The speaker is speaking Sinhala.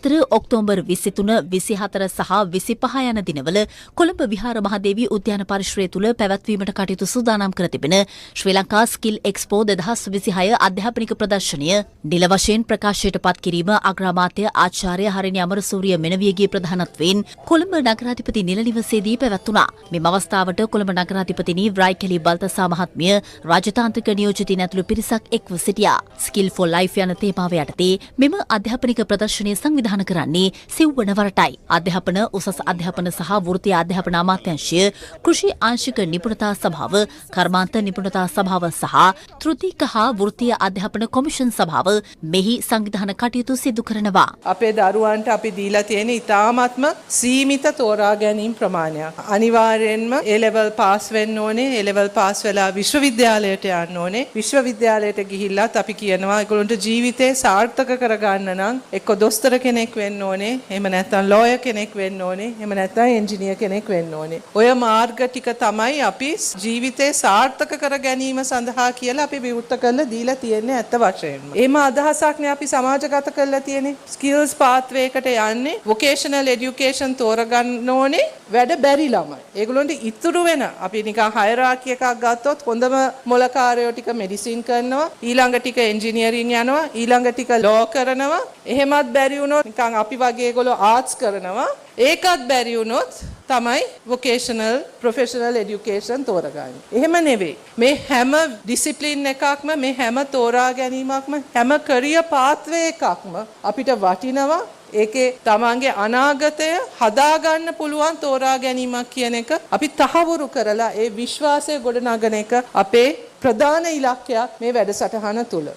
අතර ඔක්තෝබර් 23, 24 සහ 25 යන දිනවල කොළඹ විහාර මහදේවී උද්‍යාන පරිශ්‍රය තුළ පැවැත්වීමට කටයුතු සූදානම් කර තිබෙන ශ්‍රී ලංකා ස්කිල් එක්ස්පෝ 2026 අධ්‍යාපනික ප්‍රදර්ශනය නිල වශයෙන් ප්‍රකාශයට පත් කිරීම අග්‍රාමාත්‍ය ආචාර්ය හරිනි අමරසූරිය මෙනවියගේ ප්‍රධානත්වයෙන් කොළඹ නගරාධිපති නිල නිවසේදී පැවැත්වුණා. මෙම අවස්ථාවට කොළඹ නගරාධිපතිනි රයිකැලි බල්තසා මහත්මිය, රාජතාන්ත්‍රික නියෝජිතයින් ඇතුළු පිරිසක් එක්ව සිටියා. ස්කිල් ෆෝ ලයිෆ් යන තේමාව යටතේ මෙම අධ්‍යාපනික ප්‍රදර්ශනය සංවිධානය කරන්නේ සිව්වන වරටයි. අධ්‍යාපන, උසස් අධ්‍යාපන සහ වෘත්තීය අධ්‍යාපන අමාත්‍යාංශය, කෘෂි ආංශික නිපුණතා සභාව, කර්මාන්ත නිපුණතා සභාව සහ තෘතීක හා වෘත්තීය අධ්‍යාපන කොමිෂන් සභාව මෙහි සංවිධාන කටයුතු සිදු කරනවා. අපේ දරුවන්ට අපි දීලා තියෙන ඉතාමත්ම සීමිත තෝරා ගැනීම් ප්‍රමාණයක්. අනිවාර්යෙන්ම ඒ ලෙවල් පාස් වෙන්න ඕනේ. ඒ ලෙවල් පාස් වෙලා විශ්වවිද්‍යාලයට යන්න ඕනේ. විශ්වවිද්‍යාලයට ගිහිල්ලත් අපි කියනවා ඒගොල්ලන්ට ජීවිතේ සාර්ථක කරගන්න නම් එක්ක දොස්තර කෙනෙක් වෙන්න ඕනේ, එහෙම නැත්නම් ලෝයර් කෙනෙක් වෙන්න ඕනේ, එහෙම නැත්නම් එන්ජිනියර් කෙනෙක් වෙන්න ඕනේ. ඔය මාර්ග ටික තමයි අපි ජීවිතේ සාර්ථක කර ගැනීම සඳහා කියලා අපි විවෘත කරලා දීලා තියෙන්නේ ඇත්ත වශයෙන්ම. එහෙම අදහසක් නේ අපි සමාජගත කරලා තියෙන්නේ. ස්කිල්ස් පාත්වේ එකට යන්නේ, වොකේෂනල් එඩියුකේෂන් තෝරගන්න ඕනේ වැඩ බැරි ළමයි. ඒගොල්ලන්ට ඉතුරු වෙන අපි නිකන් හයරාකි එකක් ගත්තොත් හොඳම මොලකාරයෝ ටික මෙඩිසින් කරනවා, ඊළඟ ටික එන්ජිනියරින් යනවා, ඊළඟ ටික ලෝ කරනවා. එහෙමත් බැරි වුණොත් නිකන් අපි වගේ ඒගොල්ලෝ ආර්ට්ස් කරනවා. ඒකත් බැරි වුණොත් තමයි වොකේෂනල් ප්‍රොෆෙෂනල් එඩියුකේෂන් තෝරගන්නේ. එහෙම නෙවෙයි. මේ හැම ඩිසිප්ලින් එකක්ම, මේ හැම තෝරා ගැනීමක්ම, හැම කරියර් පාත්වේ එකක්ම අපිට වටිනවා. ඒකේ තමන්ගේ අනාගතය හදාගන්න පුළුවන් තෝරා ගැනීමක් කියන එක අපි තහවුරු කරලා ඒ විශ්වාසය ගොඩනගන එක අපේ ප්‍රධාන ඉලක්කයක් මේ වැඩසටහන තුළ.